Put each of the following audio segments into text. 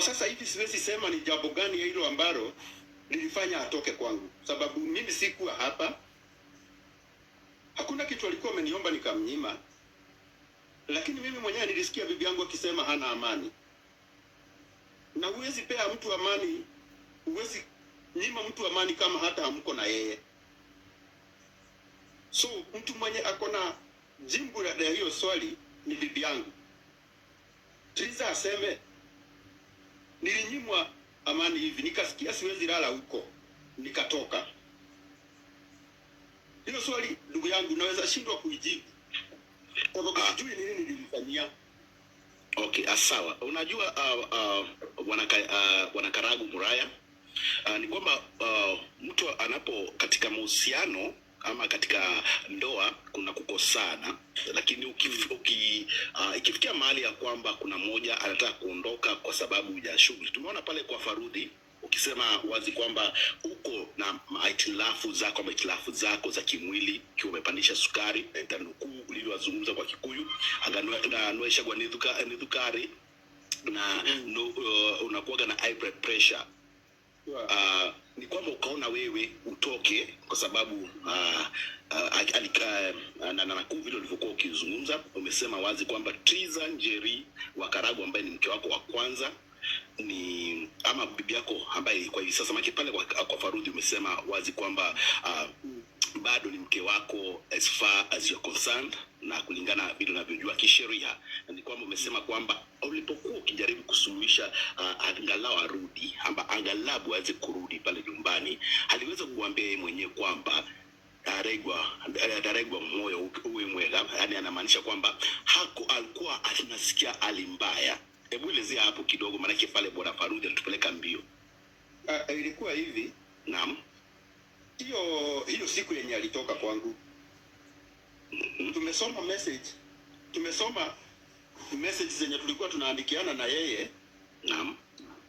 Sasa hivi siwezi sema ni jambo gani hilo ambalo lilifanya atoke kwangu, sababu mimi sikuwa hapa. Hakuna kitu alikuwa ameniomba nikamnyima, lakini mimi mwenyewe nilisikia bibi yangu akisema hana amani. Na huwezi pea mtu amani, huwezi nyima mtu amani kama hata hamko na yeye. So mtu mwenye ako na jibu la hiyo swali ni bibi yangu. Triza aseme nilinyimwa amani hivi, nikasikia siwezi lala huko, nikatoka. Hilo swali, ndugu yangu, naweza shindwa kuijibu kwa sababu sijui ni nini nilimfanyia. Okay, sawa. Unajua, bwana Karagu Muraya, ni kwamba mtu anapo katika mahusiano ama katika ndoa kuna kukosana, lakini ikifikia mahali ya kwamba kuna mmoja anataka kuondoka kwa sababu ya shughuli. Tumeona pale kwa Farudhi ukisema wazi kwamba uko na hitilafu zako ama hitilafu zako za kimwili, ukiwa umepandisha sukari, nitanukuu ulivyowazungumza kwa Kikuyu, aganweshagwa ni thukari na no, unakuwaga na high blood pressure. Ni kwamba ukaona wewe utoke kwa sababu na vile ulivyokuwa ukizungumza, umesema wazi kwamba Triza Njeri wa Karagu ambaye ni mke wako wa kwanza ni ama bibi yako ambaye kwa hivi sasa, maana pale kwa Farudhi umesema wazi kwamba bado ni mke wako as far as you're concerned, na kulingana vile unavyojua kisheria, na ni kwamba umesema kwamba ulipokuwa ukijaribu kusuluhisha angalau arudi amba angalau aweze kurudi pale nyumbani, aliweza kuambia yeye mwenyewe kwamba daregwa moyo uwe mwega, yani anamaanisha kwamba hako alikuwa anasikia hali mbaya. Hebu elezea hapo kidogo, maanake pale bwana Farudhi alitupeleka mbio. Ilikuwa hivi. Naam. Hiyo siku yenye alitoka kwangu, tumesoma message zenye tulikuwa tunaandikiana na yeye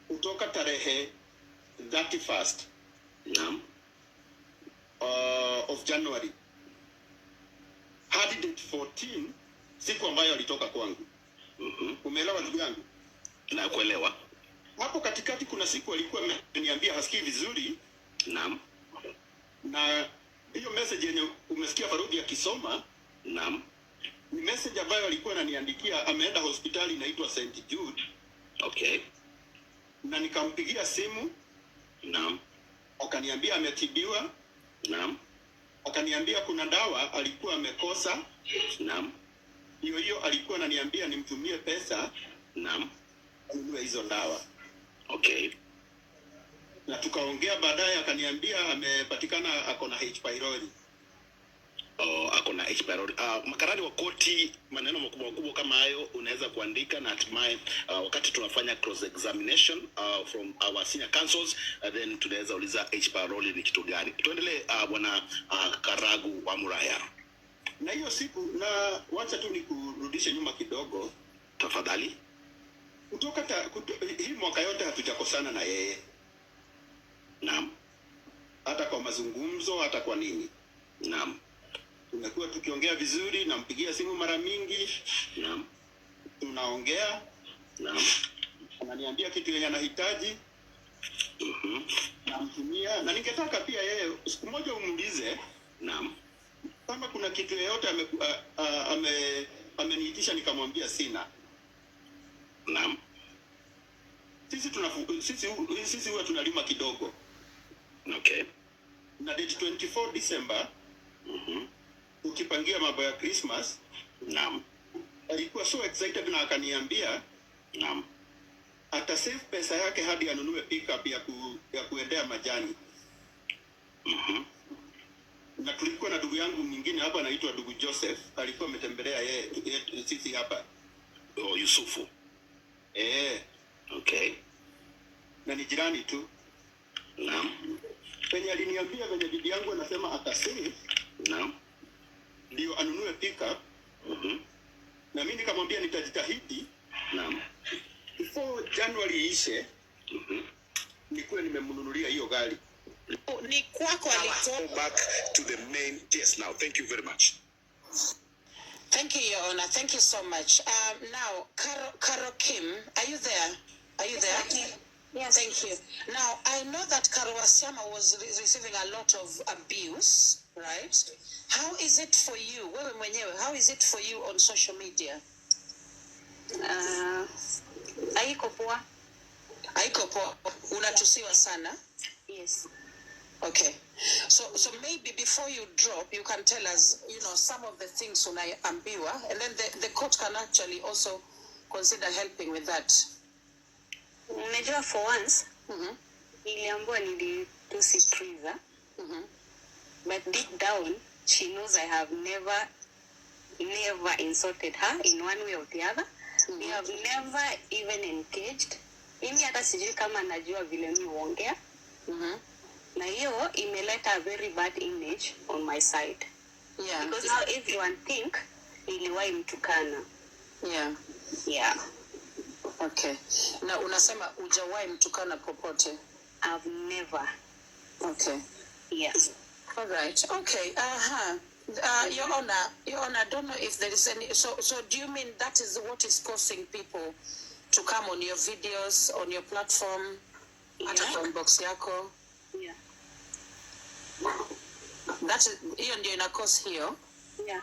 kutoka tarehe 31st of January hadi date 14, siku ambayo alitoka kwangu. Umeelewa, ndugu yangu? Nakuelewa. Hapo katikati kuna siku alikuwa ameniambia hasikii vizuri, na hiyo message yenye umesikia Farudhi akisoma ni message ambayo alikuwa ananiandikia, ameenda hospitali inaitwa St Jude, na nikampigia simu, akaniambia ametibiwa, akaniambia kuna dawa alikuwa amekosa, hiyo hiyo alikuwa ananiambia nimtumie pesa anunue hizo dawa. Na tukaongea baadaye, akaniambia amepatikana ako na H pylori. Oh, ako na H pylori. Makarani wa koti, maneno makubwa makubwa kama hayo unaweza kuandika na hatimaye wakati tunafanya cross examination from our senior counsels, then tunaweza uliza H pylori ni kitu gani. Tuendelee, bwana Karagu wa Muraya. Na hiyo siku, na wacha tu nikurudishe nyuma kidogo. Tafadhali. Hii mwaka yote hatujakosana na yeye, hata kwa mazungumzo, hata kwa nini. Tumekuwa tukiongea vizuri, nampigia simu mara mingi, tunaongea, ananiambia kitu yenye anahitaji, namtumia. Na ningetaka pia yeye siku moja umuulize kama kuna kitu yeyote ameniitisha nikamwambia sina. Sisi huwa tunalima kidogo. Na date 24 December, ukipangia mambo ya Christmas, alikuwa so excited na akaniambia atasave pesa yake hadi anunue pickup ya kuendea majani. Na tulikuwa na ndugu yangu mwingine hapa anaitwa ndugu Joseph, alikuwa ametembelea yeye sisi hapa. Oh, Yusufu. Eh, na ni jirani tu. Penye aliniambia venye bibi yangu anasema atasave ndio anunue pickup, na mimi nikamwambia nitajitahidi before January iishe nikuwe nimemnunulia hiyo gari. Ni kwako alitoka. Go back to the main case now. Thank you very much. Thank you, Your Honor. Thank you so much. Now, Caro, Caro Kim, are you there? Are you there? Yes. Thank you. Now, I know that Karo Asiamah was receiving a lot of abuse, right? How is it for you, wewe mwenyewe, how is it for you on social media? Haiko poa. Haiko poa, unatusiwa sana. Yes. Okay. So maybe before you drop, you can tell us some of the things unaambiwa, and then the court can actually also consider helping with that. Unajua, for once niliambiwa nilitusi Triza, but deep down she knows I have never never insulted her in one way or the other. We have never even engaged. Mimi hata sijui kama najua vile mi huongea, na hiyo imeleta a very bad image on my side because now everyone think niliwahi mtukana. Yeah. Okay. Na unasema hujawahi mtukana popote? I've never. Okay. Yeah. All right. Okay. Your Honor, Your Honor, I don't know if there is any. So do you mean that is what is causing people to come on your videos, on your platform, hata Yeah. kwa inbox yako? Yeah. That is, hiyo ndio ina cause hiyo. Yeah.